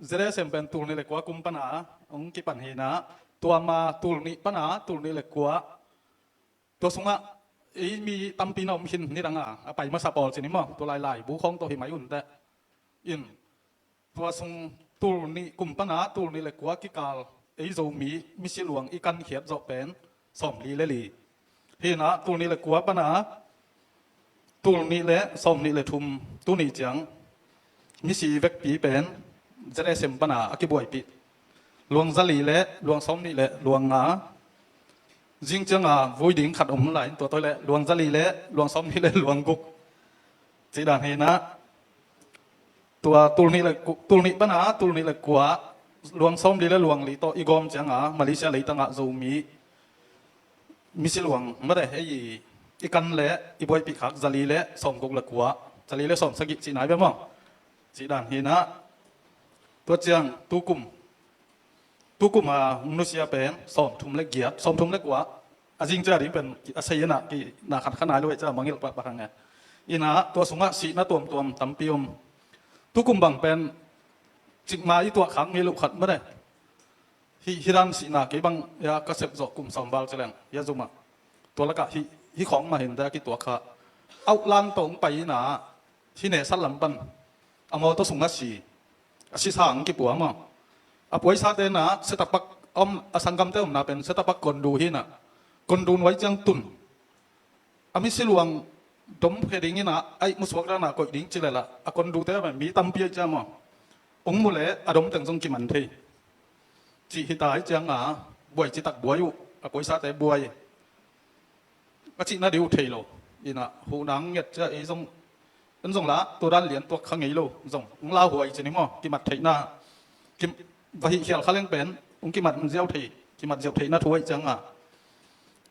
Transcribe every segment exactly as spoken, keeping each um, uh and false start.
Z S M pen tul nih le kua kum pana hong kipan hi in ah, tua ma tul nih pana tul nih le kua, tua sungah ei mi tampi na om khin, nidang a a pai masa pawl ci ni maw, tua lai laibu khawng tawh hi mai un teh. In tua sung tul nih kum pana tul nih le kua kikal ei Zomi misi luang i kankhiat zawh pen sawmli le li hi in ah, tul nih le kua pana tul nih le sawmnih le thum, tuni ciang misi vekpi pen Z S M pana a kibuaipih luang zali le luang sawmnih le luang nga, zing cianga vui ding khat om lai, tua toi le luang zali le luang sawmnih le luang guk. Cih dan hi in ah, tua tul nih le ku-, tul nih pana tul nih le kua luang sawmli le luang li tawh i gawm cianga Malaysia leitangah Zomi misi luang mate, ei i kan le i buaipih khak zali le sawmguk le kua, zali le sawmsagih cih nai ve maw? Cih dan hi in ah, tua ciang tukum, tukum a hong nusia pen sawmthum le giat, sawmthum le kua. A zing cia ding pen a sei in ah ki na khat kha nai lo, ei cia mangilh pahpah hang e. In ah tua sungah sihna tuamtuam tampi om. Tukum bang pen cikmah i tuah khak ngei loh khat mate. Hih, hih dan sihna kei bang, ya, ka sep zawh kum sawm val ci leng, ya, zum ah. Tua lakah hih, hih khawng mah hi in teh a kituak kha. Auh lan tawh hong pai in ah, hih nehsat lam pan a mawtaw sungah si, a sisa hong kipua maw. A puaisate in ah, Setapak om, a sanggamte omna pen Setapak kondu hi in ah, kondu nuai ciang tun. A misi luang dom phe ding in ah, a ihmu suak dan a koih ding ci lel ah, a kondute a mi tampi ahih ciang maw, hong mu leh a dom teng zong kiman thei. Cih hi ta ahih cianga buai citak buai uh, a puaisate buai. A cihna ding uh thei lo. In ah huhna hong nget cia ei zong, en zong la tua dan lian tuak kha ngei lo. Zong hong lauhuai ci ni maw, kimat theihna, kim, va hih khial kha leng pen hong kimat ziau thei, kimat ziau theihna thu ahih cianga.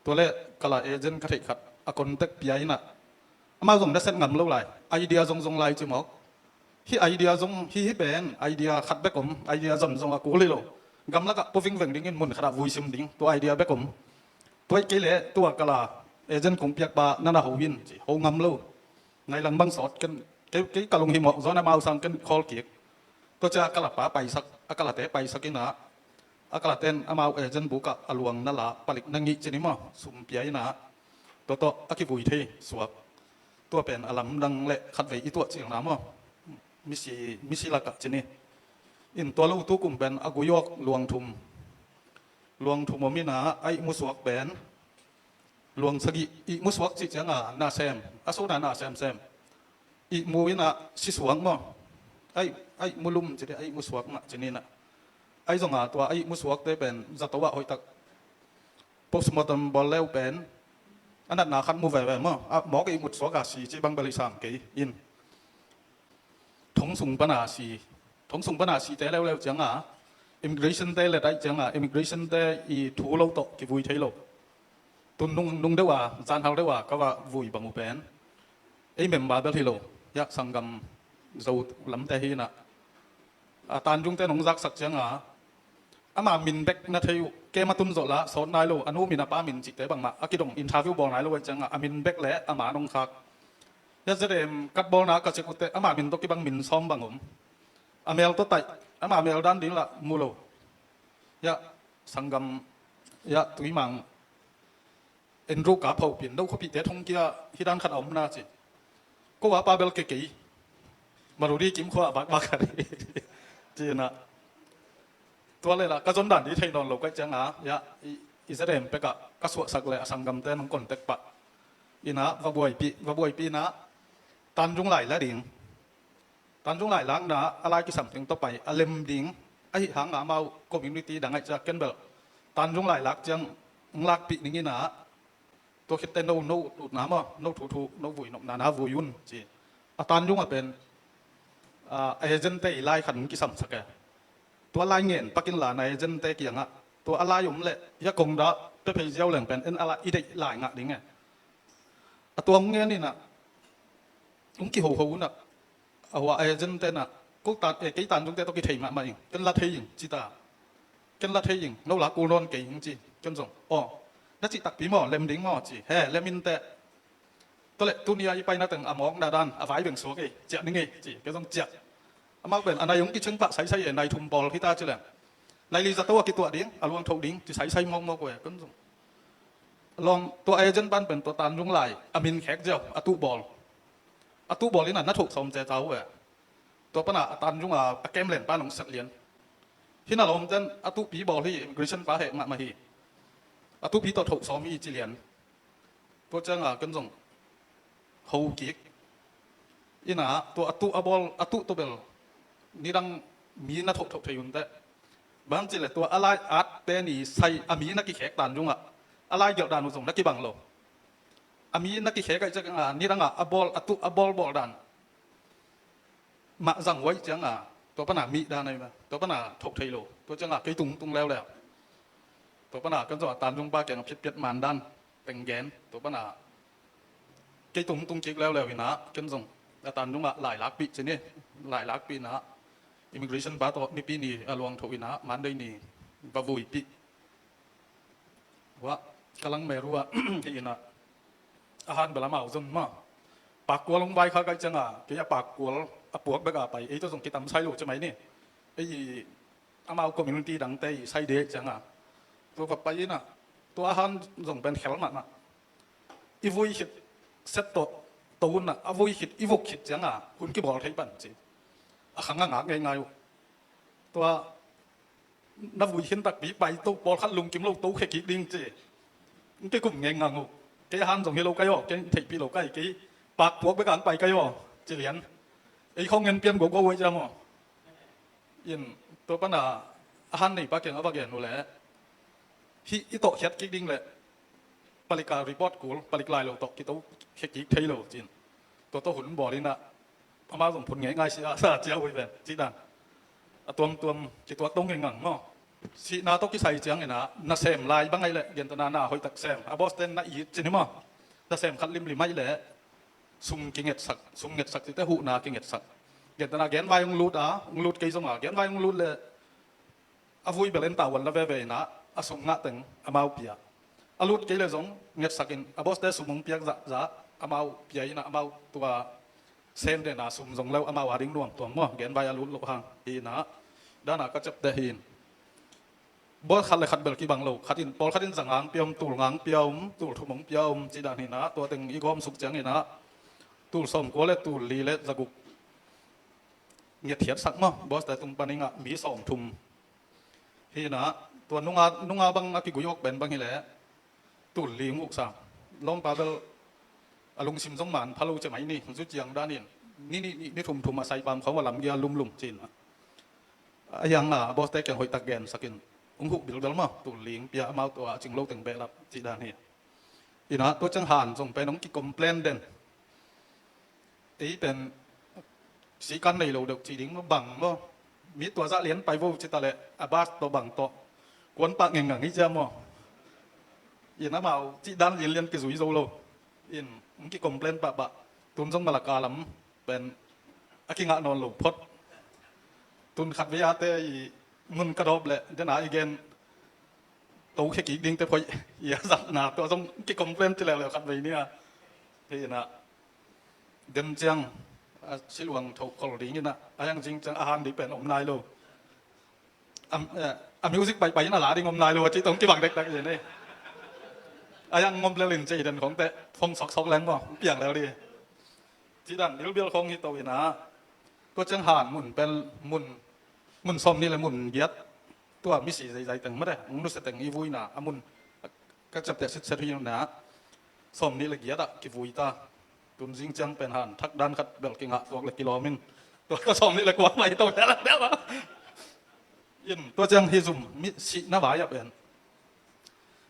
Tua leh Kala agent ka theih khat a contact pia in ah, amau zong na set ngam lo lai, idea zong zong lai ci mawk. Hih idea zong, hih, hih pen idea khat bek om, idea zon zong a kul hi lo. Gamlakah pua vingveng dingin mun khatah vui sim ding, tua idea bek om. Tua ahih kei leh tua Kala agent kong piakpa na na ho in ci, ho ngam lo. Nai lang bang sawt ken, kei, kei ka lunghimawh zaw in amau sang ken khawl kik. Tua cia a Kalapa paisak, a Kalate paisak in ah, a Kalate in amau agent bukah a luang na la, palik na ngih ci ni maw, sum pia in ah, tua tawh a kivui thei suak. Tua pen a lamdang le khatvei i tuah ciangna maw, misi, misi lakah ci ni. In tua lo tukum pen a gui awk luang thum, luang thum om in ah, a ihmu suak pen luang sagih. Ihmu suak cih cianga na sem, a sona na semsem. Ihmu in ah si suak maw, a ih, a ihmu lum ci dih, a ihmu suak mah ci ni in ah. Ahi zonga tua a ihmu suakte pen zato ah hoihtak postmortem bawl le uh pen a natna khat mu veve maw, a mawk ihmut suak a si cih bang bel i sam kei in. Thong sung pana si, thong sung pana site leuleu cianga immigration te let ahih cianga immigration te i thu lo tawh kivui thei lo. Tun nung, nung deuh a, zanhal deuh a ka va vui bang uh pen ei member bel hi lo, ya, sanggam Zo lamte hi in ah, a Tanjung te nong zaksak cianga ama min bek na thei uh, kem a tun zawh la sawt nai lo, a nu min a pa min cihte bangmah a kidong, interview bawl nai lo ahih cianga a min bek le ama nong khak. Ya, Z M kat bawlna ka cek uh teh ama min tawh kibang min sawm bang om. A mel tawh taih, ama mel dan ding lah mu lo. Ya, sanggam, ya, Tuimang Andrew Kap Hopin, no khuapihte thongkia hih dan khat a om na ci. Ko a pa bel kei kei, Marudi kim khua a bakbak khat hi ci in ah. Tua leh lah ka zon dan ding thei nawn lo ka hih cianga, ya, i, i Z M pekah ka suahsak leh a sanggamte nong contact pah in ah, va buaipih, va buaipih in ah, Tanjung lai la ding. Tanjung lai lakna a lai kisam teng tawh pai a lem ding. Ahi hanga amau community dang ahih ciang ken bel Tanjung lai lak ciang hong lakpih ning in ah, tua khitte no, no ututna maw, no thuthu, no vui nopna na vui un ci. A Tanjung ah pen, ah, agent te i lai khat hong kisamsak e. Tua lai ngen pak in la na agent te kiangah, tua a lai om leh hia kong dah pia phei ziau leng pen en a lai i deih lai ngah ding e. A tua hong ngen in ah, hong kihoho un ah, a hua agent te in ah, ko Tan, eh, kei Tanjung te tawh kithei mahmah ing, ken la thei ing ci ta. Ken la thei ing, no la kul nawn kei ing ci. Ken zong, aw, na cih takpi maw, lem ding maw ci. He, lem in teh. Tua leh tuni a i paina teng a mawkna dan a vai beng suak ei, ciah ning ei ci. Ken zong ciah. Amau pen a nai hong kicing pah saisai e, nai thum bawl hi ta ci leng, nai li zato a kituah ding, a luang thoh ding ci saisai mawkmawk uh e, kan zong. Lawng tua agent pan pen tua Tanjung lai a min khek ziau a tuh bawl. A tuh bawl in a na thoh sawm cecau uh e. Tua pana a Tanjung a, a kem len pan hong sat lian. Hi na lawm ten a tuhpi bawl hi, immigration pa heh mahmah hi. A tuhpi tawh thoh sawm hi ci lian. Tua cianga ken zong ho kik. Ina tua a tuh a bawl, a tuh tua bel nidang mi na thoh thoh thei un teh. Bang cileh tua a lai at te ni sai a mi na kikhek Tanjung ah, a lai gelh dan uh zong na kibang lo. A mi na kikhek ai cianga nidang ah a bawl, a tuh a bawl bawl dan mah zang uaih cianga, tua pana mih dan ahi ma, tua pana thoh thei lo. Tua cianga kei tungtung leuleu. Tua pana ken zong a Tanjung pa kiang a phitpiat man dan teng gen. Tua pana kei tungtung kik leuleu ina, ken zong a Tanjung ah lailakpih ci ni, lailakpih ina, immigration pa tawh Nipi ni a luang thoh ina, Monday ni va vuipih. Ua, ka lang meru ah hi ina, a han bel amau zon ma. Pakkual hong vai kha kai cianga, kei a Pakkual a puak bek a pai, ei tawh zong kitam sai lo ci mai ni. Ei amau community dangte i sai dek cianga. Tua va pai ina, tua a han zong pen khel mahmah. I vui khit set tawh to un a, a vui khit i vuk khit cianga hun kibawl thei pan ci. A khang a ngak ngeingai uh. Tua na vui khin takpi pai to, pawlkhat lungkim lo to khia kik ding ci. Hong kikum ngeingang uh. Kei a han zong hi lo kai aw, kei theihpih lo kai, kei Pakpuak bek ang pai kai aw ci lian. Ei khong ngen pian gogo uh ei ciam aw. In tua pana a han nei pa kiang a va gen uh leh, hih i tawh khiat kik ding leh palik a report kul, palik lai lo tawh kito khia kik thei lo cin. Tua tawh hun bawl ina, amau zong phun ngeingai si a, sa cia hui ven cih dan. A tuamtuam kituak dong ngeingang maw. Sihna tawh kisai ciang ina, nasem lai bang ai leh gentehna na hoihtak sem, a boss ten na it cin hi maw. Nasem khat limlim ai leh sum kingetsak, sum ngetsak cite huhna kingetsak. Gentehna genvai hong lut a, hong lut kei zong a, genvai hong lut leh a vui bel en ta uan la veve ina, a sum ngah teng amau pia. A lut kei leh zong ngetsak in, a boss te sum hong piak zahzah amau pia ina, amau tua sem dena sum zong lo amau a ding nuam tuam maw, genvai a lut loh hang hi ina, dana ka ciapteh hi in. Bawl khat le khat bel kibang lo, khat in, pawlkhat in za ngang pia om, tul ngang pia om, tul thum hong pia om cih dan hi ina, tua teng i gawm suk ciang ina, tul sawmkua le tul li le za guk ngetkhiatsak maw, boss te tung pan i ngah mi sawmthum. Hi ina, tua nunga, nunga bang a kigui awk pen bang hi leh tul li hong uksa. Lawmpa bel a lungsim zong man pha lo ci mai ni, zu ciang dan in. Ni, ni, ni, ni thum thum a saipam khawng a lamgia lumlum cin. A hiang a boss te kiang hoihtak gensak in. Hong huh bilbel maw, tul li hong pia amau tua a cing lo teng behlap cih dan hi. Ina, tua ciang han zong pen hong kicomplain den. Ei pen sikan nei lo deuh ci ding maw, bang maw. Mi tua zah lian pai vo ci ta leh, a bas tawh bang tawh kuan pah ngengang hi ciam maw. In amau cih dan lianlian kizui zo lo. In hong kicomplain pahpah. Tun zong Malacca lam pen a kingah nawn lo phot. Tun khat vei a te i mun ka dawp leh, dena i gen to khia kik ding te phoih i a zatna tua zong kicomplain ci leuleu khat vei nia. Hi ina, dem ciang a siluang tho khol ding ina, a hiang zing ciang a han dih pen om nai lo. A, eh, a music paipai ina la ding om nai lo a cih tong kibang dekdek hi ni. A hiang ngom lel in ci den khong te phong soksok leng maw, piang lel dih. Cih dan bilbial khong hi to ina. Tua ciang han mun pel, mun, mun sawmnih le mun giat. Tua misi zeizai teng mate, hong nusia teng i vuina a mun ka ciapteh sitset hi ina. Sawmnih le giat ah kivui ta. Tun zing ciang pen han thak dan khat bel kingah tuak le kilawm in. Tua ka sawmnih le kua mai to bel bel. In tua ciang hi zum mi sihna vai ah pen.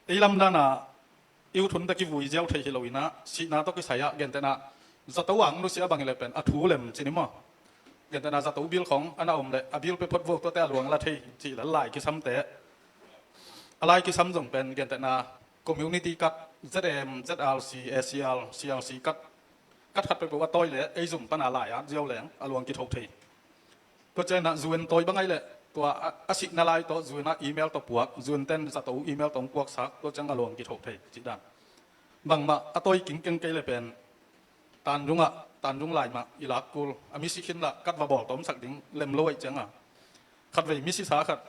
Ei lam dana i uthun te kivui ziau thei hi lo ina, sihna tawh kisai ah gentehna zato ang nusia bang hi le pen a thu lem ci ni maw. Gentehna zato bil khong a na om leh a bil pe phot vo, tuate a luang la thei cih le lai kisam te. A lai kisam zong pen gentehna community kat Z M, Z R C, A C R, C R C kat, kat khat peuhpeuh a tawi leh ei zum pana lai at ziau leng a luang kitho thei. Tua ciangin ah U N tawi bang ai leh tua a, a sihna lai tawh U N ah email tawh puak, U N ten zato email tawh hong puaksak, tua ciang a luang kitho thei cih dan. Bangmah a tawi kingkeng kei le pen Tanjung ah Tan dung lai mah i lak kul a, misi khin lah kat va bawl tawmsak ding lem lo ahih ciangah, khatvei misi sa khat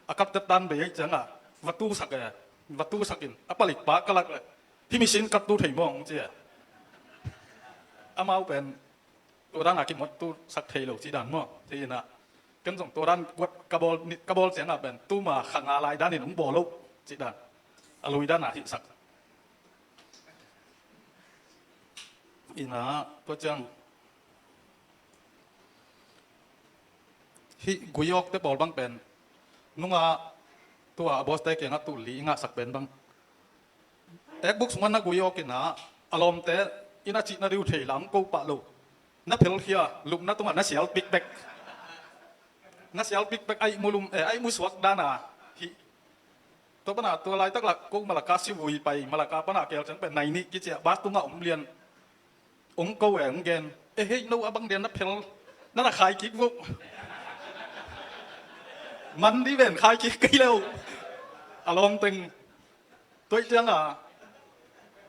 a kat tep tan bei ahih ciangah va tusak e, va tusak in a palikpa ka lak leh, "Hih misi in kat tu thei maw?" hong ci e. Amau pen tua dan a kimawk tusak thei lo cih dan maw, cih inah ken zong tua dan guat ka bawl, ka bawl ciangah pen tuma kha nga lai danin hong bawl lo cih dan, a lui dan a hihsak. Inah tua ciang hih gui awkte pawl bang pen nungah tua a bawste kiangah tul li i ngahsak pen bang, textbook sungah na gui awk inah a lawmte in a cihna ding uh thei lam ko pah lo. Na phelkhia lupna tungah na sial pikpek, na sial pikpek a ihmu lum, eh, a ihmu suak dana hih. Tua pana tua laitak lah ko Malacca sivui pai, Malacca pana kel ciang pen nai nih kiciah bas tungah om lian. Hong ko e, hong gen e, "Hei, no a bang dia na phel, na na khai kik vo." Man dih ven khai kik kei leu. A lawm teng tuaih ciangah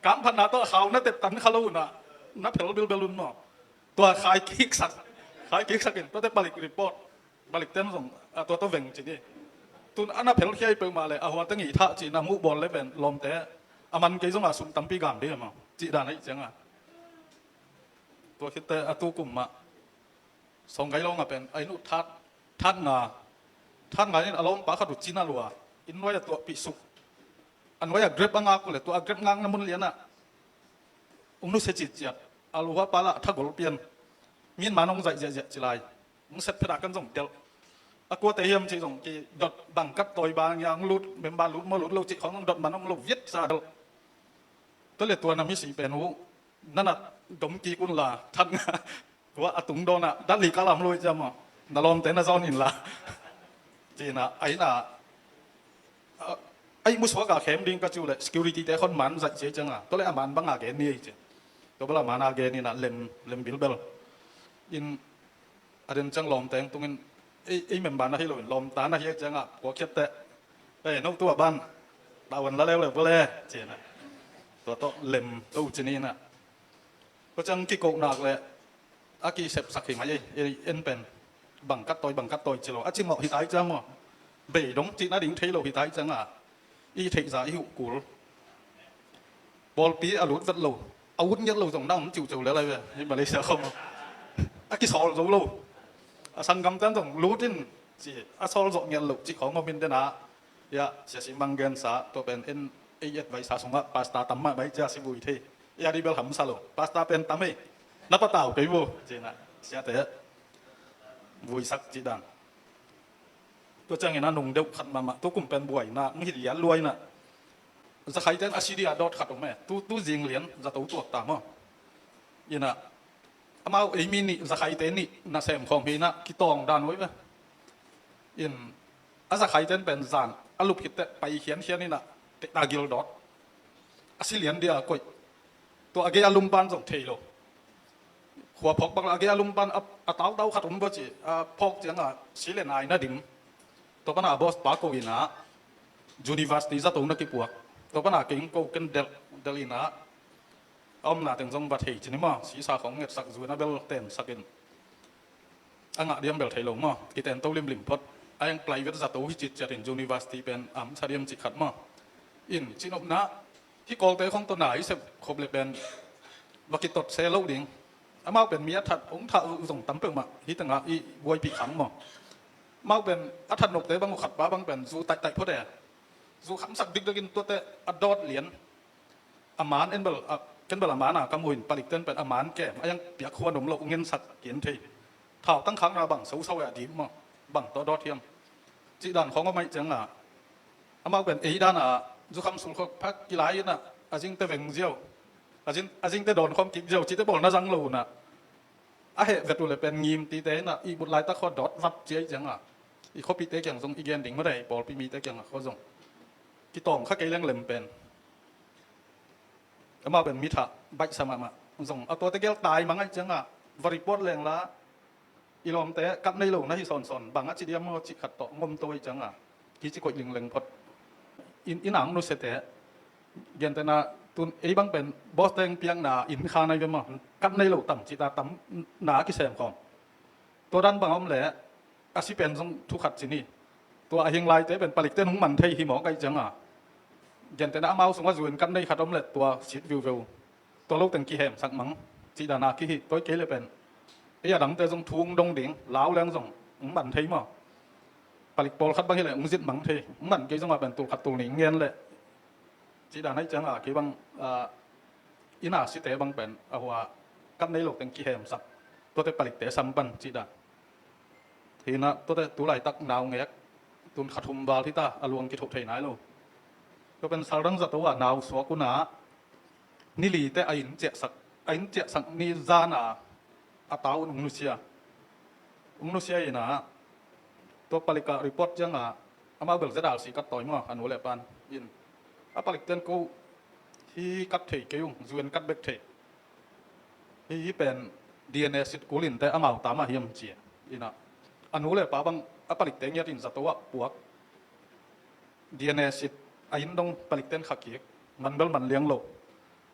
kamphatna tawh khau na tep tan kha lo unah na phel bilbel un maw. Tua khai kiksak, khai kiksak in tuate palik report, palik ten zong a tua tawh veng ci ni. Tun a na phelkhia i peuhmah le a huate ngei thah cihna muh bawl le pen lawmte a man kei zongah sum tampi gam dih e maw, cih dan ahih ciangah. Tua khitte a tukum mah Sawngkai lawngah pen a inn uh that, that nga, that nga in a lawmpa khat uh cina lua, inn nuai a tuahpih suk. A nuai a grep a ngak uh le tua a grep ngakna mun lianah hong nusia citciat. A luhua pa lah a thagol pian. Min man hong zaih ziahziah ci lai. Hong sep phet a kan zong delh. A kuate hiam cih zong kidot, bangkat tawi bang ia hong lut, member lut maw lut lo cih khawng hong dot man hong lo viat sa delh. Tua le tua na misi pen uh na na dom kik un la, that nga tua a tung dawnah dat li ka lam lo i ciam maw, na lawmte na zawn in la. Cina a inn ah a ihmu suak a khem ding ka ci uh leh security te khawng man zaih cia i ciangah, tua le a man bang a gen ni ei ci. Tua bel a man a gen inah lem, lem bilbel in a den ciang lawmte hong tungin ei, ei member na hi loin lawmta na hi a ciangah kua khiatte, "Ei, no tua ban tavuan la leuleu bel e," cina tua tawh lem to ci ni inah. Tua ciang kikoh nak le a kisepsak hi mai ei, ei en pen bangkat tawi, bangkat tawi ci lo a cimawh hi tai ciang maw, bei dong cihna ding thei lo hi tai ciangah i theihza i huh kul. Pawlpi a lut vet lo, a ut ngiat lo zong na om ciuciu le lai ve hi Malaysia khawng. A kisawl zo lo. A sanggamte zong lut in ci, a sawl zawh ngiat lo cih khawng om in dena. Ya, sia si mang gensa tua pen en ei et vai sa sungah pasta tam mah mai cia si vui thei. Ya di bel hamsa lo. Pasta pen tam ei. Na patau kei vo. Cina siate vuisak cih dan. Tua ciangin a nung deuh khat mahmah, tua kum pen buaina hong hi lian luaina. Zakhaite in a sidi a dawt khat om e, tu, tu zing lian zato tuak ta maw. Inah amau ei mi nih, zakhaite nih nasem khawng hi inah kitawng dan uh hi ve. In a zakhaite in pen zan a lup khitteh pai khiankhian inah tehta gil dawt. A si lian dia koih. Tua a gei a lumban zong thei lo. Khua phawk bang la a gei a lumban a, a tautau khat om bua ci, a phawk ciangah si le nai na dim. Tua pana a boss pa ko inah university zato na kipuak. Tua pana kei ko ken delh, delh inah a omna teng zong va thei ci ni maw, sisa khawng ngetsak zu in a bel tensak in. A ngah diam bel thei lo maw, kiten to limlim phot. A eng private zato hi citciat in university pen a hamsa diam cih khat maw. In cinopna hi Kawlte khawng tawh na i sep khop le pen va kitot se lo ding. Amau pen mi a that hong thah uh zong tam peuhmah hi tengah i buaipih khang maw. Amau pen a that nopte bang uh khat pa bang pen zu taihtaih phot e. Zu khamsak dikdakin tuate a dawt lian. A man en bel, a, ken bel a man a ka muh in palikten pen a man kem a yang piak huan om lo, ngensak kian thei. Thau tangkhakna bang soso a dim maw, bang tawh dawt hiam cih dan khawng om ahih ciangah amau pen ei dan a zukham sulkhawk phak kilai inah a zingte veng ziau, a zing, a zingte dawn khawm kik ziau cihte bawl na zang lo unah a heh vet uh le pen ngim tite inah ihmut laitak khua dawt vap cia ahih ciangah i khuapihte kiang zong i gen ding mah dei, pawlpi mite kiangah khua zong kitawng kha kei leng lem pen. Amau pen mi thah baihsa mahmah zong a tuate gel tai mang ahih ciangah va report leng la, i lawmte kap nei lo na hi sawnsawn bang a ci diam maw cih khat tawh ngom to ahih ciangah kici koih lingleng phot. In, in ang nusiate gentehna Tun ei bang pen boss teng piakna inn kha nai ve maw, kat nei lo tam cih ta tam na a kisem khawm. Tua dan bang om leh a si pen zong thu khat ci ni. Tua a hing laite pen palikte nung man thei hi mawk ahih cianga, gentehna amau sungah zu inn kat nei khat om leh tua sit viuveu. Tua lo teng kihemsak mang cih dan a kihi. Tua hi kei leh pen ei a dangte zong thu ung dong ding, lau leng zong ung man thei maw. Palik pawlkhat bang hi leh ung zit mang thei, ung man kei zongah pen tul khat tul nih ngen leh cih dan ahih cianga kei bang, ah, inn a site bang pen a hua kat nei lo teng kihemsak, tuate palikte sam pan cih dan. Hi na, tuate tu laitak naungek tun khat hum val hi ta, a luang kithoh thei nai lo. Tua pen sal dang zato ah nau suak un a, ni lite a inn ciahsak, a inn ciahsak ni zan a a tau un ung nusia. Ung nusia in a, tua palik ah report cianga amau bel Z R C kat tawi maw, a nu le a pa in. A palikten ko hi kat thei kei ung, zu inn kat bek thei. Hi, hi pen D N A sit kul in te amau ta mah hiam ci a. In a, a nu le a pa bang a palikte ngiat in zato ah puak. D N A sit a inn dong palikten kha kik, man bel man liang lo.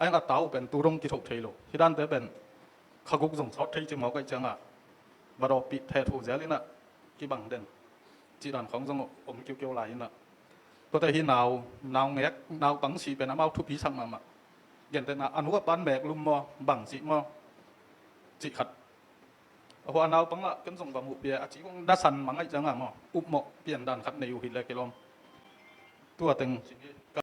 A inn a tau pen tu dong kithoh thei lo. Hi dante pen kha guk zong sawt thei ci mawk ahih cianga va dawppih thei thu zel in a, kibang den cih dan khawng zong om kiukiu lai in a. Tuate hi nau, naungek, naupang si pen amau thupi sak mahmah. Gentehna a nu a pan meek lum maw, bang cih maw, cih khat. A hua naupang lah ken zong va muh pia a ci kong dasan mang ahih cianga maw, upmawh pian dan khat nei uh hi leh kilawm. Tua teng